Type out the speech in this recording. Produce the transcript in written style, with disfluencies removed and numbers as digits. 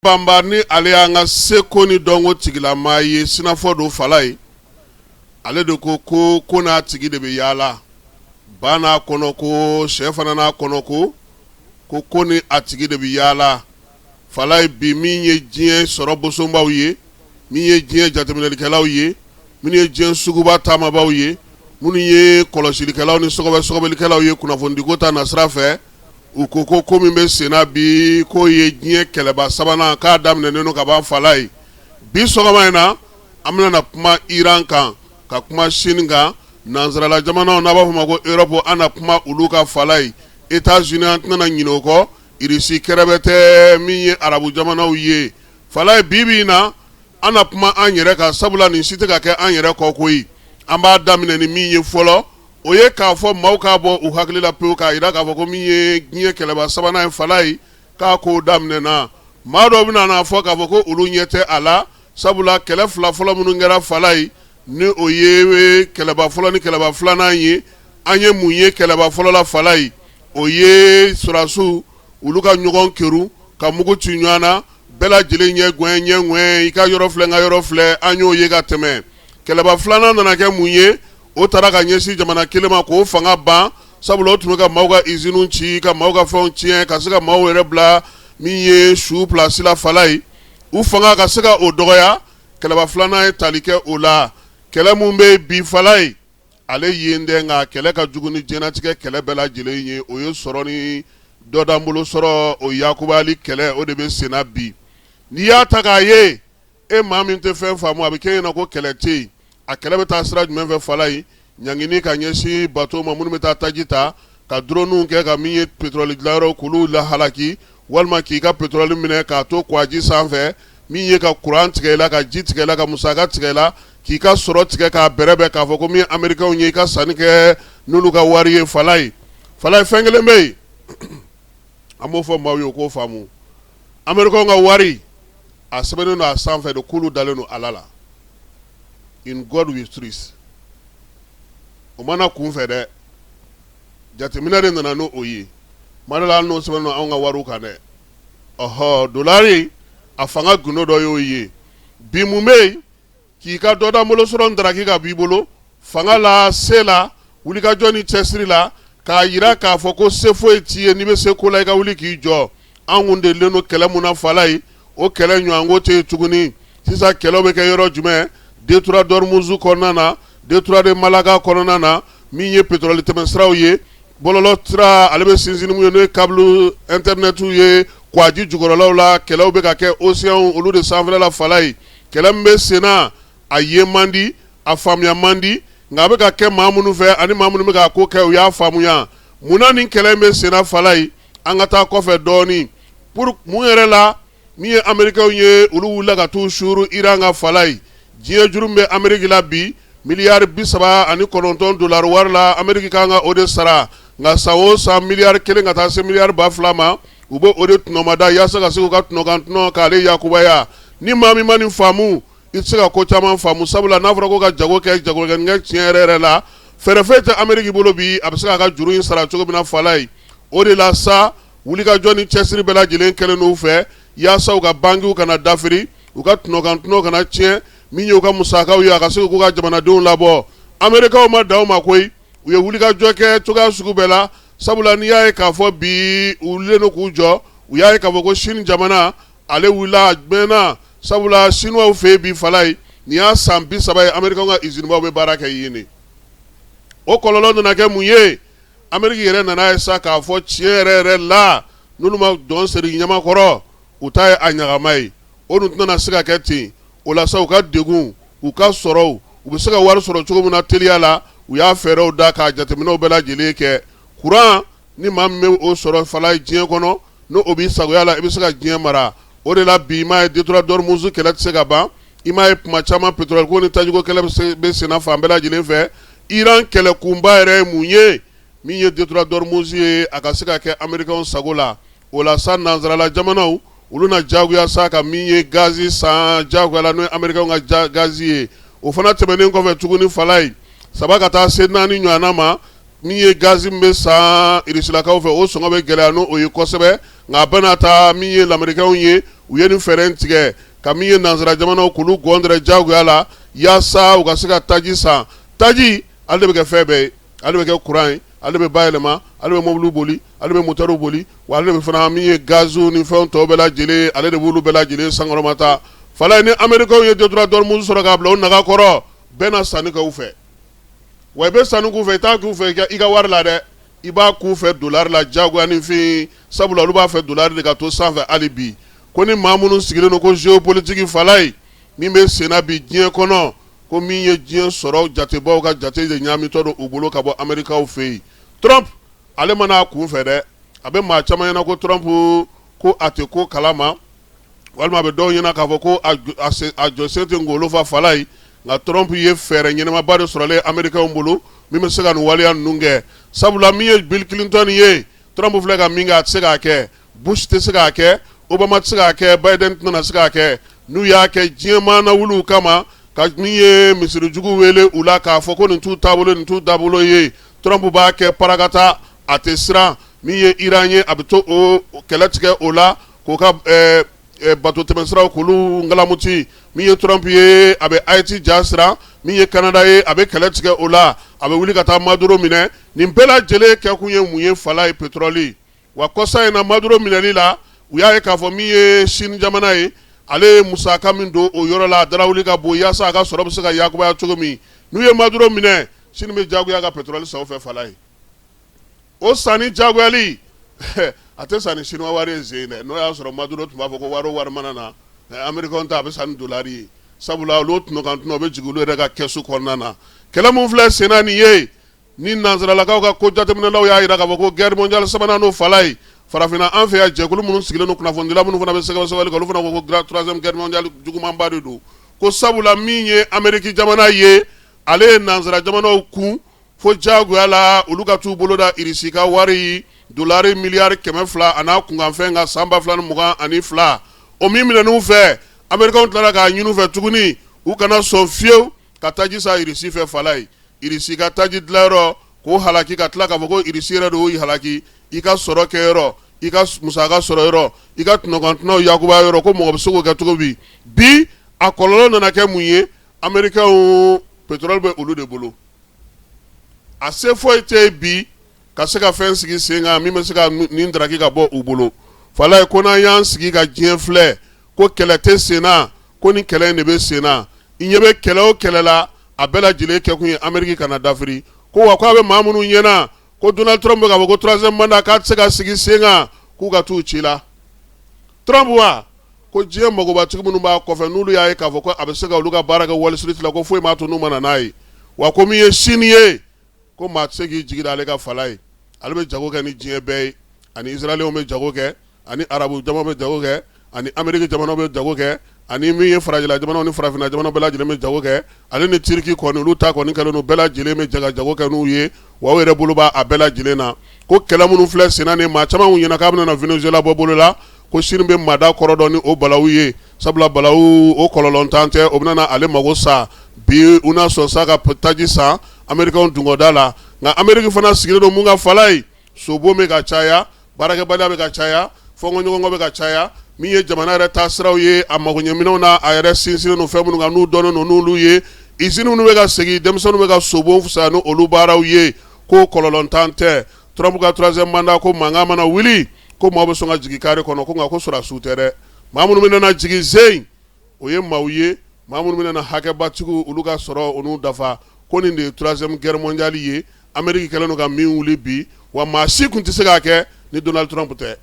Banba ni ale y'an ka seko ni dɔnko tigilamaa ye, sinafɔ don Falaye. Ale de ko ko ko n'a tigi de bɛ yaala, ba n'a kɔnɔ ko, sɛ fana n'a kɔnɔ ko, ko ko ni a tigi de bɛ yaala. Falaye, bi min ye diɲɛ sɔrɔ bosonbaw ye, min ye diɲɛ jateminɛlikɛlaw ye, minnu ye diɲɛ suguba taamabaw ye, minnu ye kɔlɔsilikɛlaw ni sɔgɔbɛ sɔgɔbɛlikɛlaw ye kunnafonidiko ta nasira fɛ, u ko ko ko min bɛ senna bi, k'o ye diɲɛ kɛlɛba sabanan k'a daminɛnen don ka ban. Falaye, bi sɔgɔma in na, an bɛna na kuma Iran kan, ka kuma Chine kan, nansarala jamanaw n'a b'a fɔ ma ko Europe, an na kuma olu kan. Falaye, États-Unis, an tɛna ɲinɛ o kɔ, Irisi kɛrɛbɛ tɛ, min ye arabu jamanaw ye. Falaye, bi bi in na, an na kuma an yɛrɛ kan, sabula nin si tɛ ka kɛ an yɛrɛ kɔ koyi. An b'a daminɛ ni min ye fɔlɔ, o ye k'a fɔ maaw k'a bɔ u hakili la pewu k'a jira k'a fɔ ko min ye diɲɛ kɛlɛba sabanan ye, Falaye, k'a ko daminɛna. Maa dɔw bɛna n'a fɔ k'a fɔ ko olu ɲɛ tɛ a la, sabula kɛlɛ fila fɔlɔ minnu kɛra, Falaye, ni o ye kɛlɛba fɔlɔ ni kɛlɛba filanan ye, an ye mun ye kɛlɛba fɔlɔ la, Falaye? O ye sɔrɔdasiw olu ka ɲɔgɔn kerun ka mugu ci ɲɔgɔn na, bɛɛ lajɛlen ɲɛ gɛn ɲɛ ŋɛn, i ka yɔrɔ filɛ, n ka yɔrɔ filɛ, an y'o ye ka tɛmɛ. Kɛlɛba filanan nana kɛ mun ye? O taara ka ɲɛsin jamana kelen ma k'o fanga ban, sabula o tun bɛ ka maaw ka usines ci, ka maaw ka fɛnw tiɲɛ, ka se ka maaw yɛrɛ bila min ye su place la. Falaye, u fanga ka se ka o dɔgɔya, kɛlɛba filanan ye tali kɛ o la. Kɛlɛ min bɛ bi, Falaye, ale yen dɛ, nka kɛlɛ ka jugu ni diɲɛnatigɛ kɛlɛ bɛɛ lajɛlen ye, o ye sɔrɔ ni dɔdanbolo sɔrɔ, o yakubali kɛlɛ, o de bɛ senna bi. N'i y'a ta k'a ye, e maa min tɛ fɛn faamu, a bɛ kɛ ɲɛna ko kɛlɛ tɛ yen. A kɛlɛ bɛ taa sira jumɛn fɛ, Falaye? Ɲangini ka ɲɛsin bato ma minnu bɛ taa taji ta, ka drone kɛ ka min ye pétrole dilanyɔrɔ k'olu lahalaki, walima k'i ka pétrole minɛ k'a to kwaji sanfɛ, min ye ka kuran tigɛ i la, ka ji tigɛ i la, ka musaka tigɛ i la, k'i ka sɔrɔ tigɛ k'a bɛrɛbɛn, k'a fɔ ko min ye américains ye, i ka sanni kɛ n'olu ka wari ye. Falaye, Falaye, fɛn kelen bɛ yen, an b'o fɔ maaw ye, u k'o faamu: américains ka wari, a sɛbɛnnen don a sanfɛ de k'olu dalen don Ala la, "In God we trust". O mana kun fɛ dɛ, jateminɛ de nana n'o ye. Tuma dɔ la, hali n'o sɛbɛnnen don anw ka wariw kan dɛ, ɔhɔ, dolari a fanga gundo dɔ y'o ye. Bi mun bɛ yen k'i ka dɔdanbolo sɔrɔ ndaraki ka b'i bolo fanga la, se la, wulikajɔ ni cɛsiri la, k'a jira k'a fɔ ko se foyi t'i ye, n'i bɛ se ko la, i ka wuli k'i jɔ. An kun delilen don kɛlɛ mun na, Falaye, o kɛlɛ ɲɔgɔnko tɛ yen tuguni. Sisan kɛlɛ bɛ kɛ yɔrɔ jumɛn? Détroit d'Ormuz kɔnɔna na, détroit de Malacca kɔnɔna na, min ye pétrole tɛmɛsiraw ye, bɔlɔlɔ sira ale bɛ sinsin mun ye, n'o ye câble internet ye, kwaji jukɔrɔlaw la. Kɛlɛw bɛ ka kɛ océan olu de sanfɛla la. Falaye, kɛlɛ min bɛ senna, a ye man di, a faamuya man di, nka a bɛ ka kɛ maa minnu fɛ ani maa minnu bɛ k'a ko kɛ, u y'a faamuya. Munna nin kɛlɛ in bɛ senna, Falaye? An ka taa kɔfɛ dɔɔnin pour mun yɛrɛ la. Min ye américains ye, olu wulila ka t'u suuru Iran kan. Falaye, diɲɛ juru min bɛ Amérique la bi, miliyari 39 dolari wari la, Amérique kan ka o de sara, nka san o san, miliyari 1 ka taa se miliyari 2000 ma, u bɛ o de tɔnɔmada yaasa ka se k'u ka tɔnɔkan tɔnɔ k'ale yakubaya. Ni maa min ma nin faamu, i tɛ se ka ko caman faamu, sabula n'a fɔra ko ka jago kɛ, jago kɛ tiɲɛ yɛrɛ yɛrɛ la, fɛɛrɛ foyi tɛ Amérique bolo bi a bɛ se k'a ka juru in sara cogo min na. Falaye, o de la sa, wulikajɔ ni cɛsiri bɛɛ lajɛlen kɛlen n'u fɛ yaasa u ka bankiw kana dafiri, u ka tɔnɔkan tɔnɔ kana tiɲɛ, min ye u ka musakaw ye, a ka se k'u ka jamanadenw labɔ. Américains ma dan o ma koyi, u ye wulikajɔ kɛ cogoya sugu bɛɛ la, sabula n'i y'a ye k'a fɔ bi u wulilen don k'u jɔ, u y'a ye k'a fɔ ko Chine jamana ale wulila a mɛnna, sabula Chinois fɛ yen bi, Falaye, nin y'a san 30 ye Américains ka usine baw bɛ baara kɛ yen de. O kɔlɔlɔ nana kɛ mun ye? Amérique yɛrɛ nana ye sa k'a fɔ tiɲɛ yɛrɛ yɛrɛ la, n'olu ma dɔn seri ɲama kɔrɔ, u ta ye a ɲagama ye. O dun tɛna se ka kɛ ten. O la sa, u ka degun, u ka sɔrɔw, u bɛ se ka wari sɔrɔ cogo min na teliya la, u y'a fɛɛrɛw da k'a jateminɛw bɛɛ lajɛlen kɛ. Kuran ni maa min bɛ o sɔrɔ, Falaye, diɲɛ kɔnɔ, n'o o b'i sagoya la, i bɛ se ka diɲɛ mara. O de la bi, i m'a ye détroit d'Ormuz kɛlɛ tɛ se ka ban, i m'a ye tuma caman pétrole ko ni tajiko kɛlɛ bɛ senna fan bɛɛ lajɛlen fɛ. Iran kɛlɛkunba yɛrɛ ye mun ye? Min ye détroit d'Ormuz ye, a ka se ka kɛ Américains sago la. O la sa, nansarala jamanaw olu na jagoya sa ka min ye gazi san jagoya la, n'o ye Américains ka gazi ye. O fana tɛmɛnen kɔfɛ tuguni, Falaye, saba ka taa se naani ɲɔgɔnna ma. Min ye gazi min bɛ san irisilakaw fɛ, o sɔngɔ bɛ gɛlɛya n'o ye kosɛbɛ. Nka a bɛna taa min ye lamerikɛnw ye, u ye nin fɛɛrɛ in tigɛ ka min ye nansara jamanaw k'olu gɔndɛrɛ jagoya la yaasa u ka se ka taji san. Taji, ale de bɛ kɛ fɛn bɛɛ ye, ale bɛ kɛ kuran ye, ale bɛ bayɛlɛma, ale bɛ mɔbiliw boli, ale bɛ motɛriw boli, wa ale de bɛ fana min ye gaziw ni fɛn tɔw bɛɛ lajɛlen, ale de b'olu bɛɛ lajɛlen sankɔrɔma ta. Falaye, ni amerikɛnw ye détroit d'Ormuz sɔrɔ k'a bila u naga kɔrɔ, bɛɛ na sanni kɛ u fɛ. Wa i bɛ sanni k'u fɛ, i t'a k'u fɛ i ka wari la dɛ, i b'a k'u fɛ dolari la jagoya ni fin, sabula olu b'a fɛ dolari de ka to sanfɛ hali bi. Ko ni maa minnu sigilen don ko géopolitique, Falaye, min bɛ senna bi diɲɛ kɔnɔ, ko min ye diɲɛ sɔrɔ jatebaw ka jate de ɲaamitɔ don u bolo ka bɔ amerikaw fɛ yen. Trump, ale ma n'a kun fɛ dɛ. A bɛ maa caman ɲɛna ko Trump ko a tɛ ko kalama, walima a bɛ dɔw ɲɛna k'a fɔ ko a jɔsen tɛ ngolo fa, Falaye. Nka Trump ye fɛɛrɛ ɲɛnamaba de sɔrɔlen amerikɛnw bolo min bɛ se ka nin waleya ninnu kɛ, sabula min ye Bill Clinton ye, Trump filɛ ka min kɛ, a tɛ se k'a kɛ, Bush tɛ se k'a kɛ, Obama tɛ se k'a kɛ, Biden tɛna se k'a kɛ. N'u y'a kɛ diɲɛ maana wuli kama ka min ye misirijugu wele u la k'a fɔ ko nin t'u taabolo, nin t'u dabolo ye, Trump b'a kɛ parakata, a tɛ siran. Min ye Iran ye, a bɛ to o kɛlɛ tigɛ o la k'o ka bato tɛmɛsiraw k'olu ngalamuti. Min ye Trump ye, a bɛ Haïti ja siran. Min ye Canada ye, a bɛ kɛlɛ tigɛ o la, a bɛ wuli ka taa Maduro minɛ. Nin bɛɛ lajɛlen kɛkun ye mun ye, Falaye? Pétrole. Wa kɔsa in na, Maduro minɛli la, u y'a ye k'a fɔ min ye Chine jamana ye, ale ye musaka min don o yɔrɔ la, a darawuli ka bon yaasa a ka sɔrɔ bɛ se ka yakubaya cogo min. N'u ye Maduro minɛ, Chine bɛ jagoya ka pétrole san u fɛ, Falaye. O sanni jagoyali, a tɛ san ni chinois wari ye zen dɛ. N'o y'a sɔrɔ Maduro tun b'a fɔ ko wari o wari mana na, américain ta, a bɛ san ni dolari ye, sabula olu tɔnɔkan tɔnɔ bɛ jigin olu yɛrɛ ka kɛsu kɔnɔna na. Kɛlɛ min filɛ senna nin ye, ni nansaralakaw ka ko jateminɛlaw y'a jira k'a fɔ ko guerre mondiale sabanan n'o, Falaye. Farafinna, an fɛ yan, jɛkulu minnu sigilen don, kunnafonidila minnu fana bɛ sɛgɛsɛgɛli kɛ, olu fana ko ko troisième guerre mondiale jugumanba de don, ko sabula min ye Amérique jamana ye, ale ye nansara jamanaw kun fo jagoya la olu ka t'u bolo da Irisi ka wari dolari miliyari 200 a n'a kunkanfɛn kan san 2022. O min minɛn'u fɛ, Américains tilara k'a ɲini u fɛ tuguni u kana sɔn fiyewu ka taji san Irisi fɛ, Falaye. Irisi ka taji dilanyɔrɔ k'o halaki, ka tila k'a fɔ ko Irisi yɛrɛ de y'o halaki, i ka sɔrɔ kɛyɔrɔ, i ka musaka sɔrɔ yɔrɔ, i ka tɔnɔkantɔnɔw yakuba yɔrɔ, ko mɔgɔ bɛ se k'o kɛ cogo bi? Bi a kɔlɔlɔ nana kɛ mun ye? Américains, pétrole bɛ olu de bolo. A se foyi tɛ yen bi ka se ka fɛn sigi sen kan min bɛ se ka nin daraki ka bɔ u bolo, Falaye. Ko n'an y'an sigi ka diɲɛ filɛ, ko kɛlɛ tɛ sen na, ko ni kɛlɛ in de bɛ sen na. I ɲɛ bɛ kɛlɛ o kɛlɛ la, a bɛɛ lajɛlen kɛkun ye Amérique kana dafiri. Ko wa ko a bɛ maa minnu ɲɛna ko Donald Trump bɛ k'a fɔ ko troisième mandat k'a tɛ se ka sigi sen kan, k'u ka t'u ci la Trump wa. Ko diɲɛ magobatigi minnu b'a kɔfɛ, n'olu y'a ye k'a fɔ ko a bɛ se ka olu ka baara kɛ Wall Street la, ko foyi m'a to n'u ma na n'a ye. Wa ko min ye Chine ye, ko maa tɛ se k'i jigi da ale ka, Falaye. Ale bɛ jago kɛ ni diɲɛ bɛɛ ye, ani Israéliens bɛ jago kɛ, ani arabu jamanaw bɛ jago kɛ, ani Amérique jamanaw bɛ jago kɛ, ani min ye farajɛla jamanaw ni farafinna jamanaw bɛɛ lajɛlen bɛ jago kɛ. Ale ni Turquie kɔni, olu ta kɔni kɛlen don, bɛɛ lajɛlen bɛ jɛ ka jago kɛ n'u ye. Wa u yɛrɛ bolo b'a bɛɛ lajɛlen na. Ko kɛlɛ minnu filɛ senna nin, maa caman ɲɛna k'a bɛna Venezuela bɔ bolo la, ko Chine bɛ mada kɔrɔ dɔn ni o balawu ye, sabula balawu o kɔlɔlɔntan tɛ, o bɛna ale mago sa. Bi u na sɔn sa ka taji san Américains dungɔda la. Nka Amérique fana sigilen don mun kan, Falaye? Sobon bɛ ka caya, baarakɛbaliya bɛ ka caya, fɔnkɔɲɔgɔnkɔ bɛ ka caya. Min ye jamana yɛrɛ taa siraw ye, a magoɲɛminɛnw na, a yɛrɛ sinsinnen don fɛn minnu kan, n'u dɔnnen don n'olu ye, usines minnu bɛ ka segin, denmisɛnninw bɛ ka sobon fisaya ni olu baaraw ye, ko kɔlɔlɔntan tɛ. Trump ka troisième mandat ko mankan mana wuli, ko maaw bɛ sɔn ka jigin carré kɔnɔ, ko nka ko sɔrɔdasiw tɛ dɛ. Maa minnu bɛna jigin zen, o ye maaw ye, maa minnu bɛna hakɛbatigiw, olu ka sɔrɔ olu dafa. Ko nin de ye troisième guerre mondiale ye, Amérique kɛlen don ka min wuli bi. Wa maa si tun tɛ se k'a kɛ ni Donald Trump tɛ.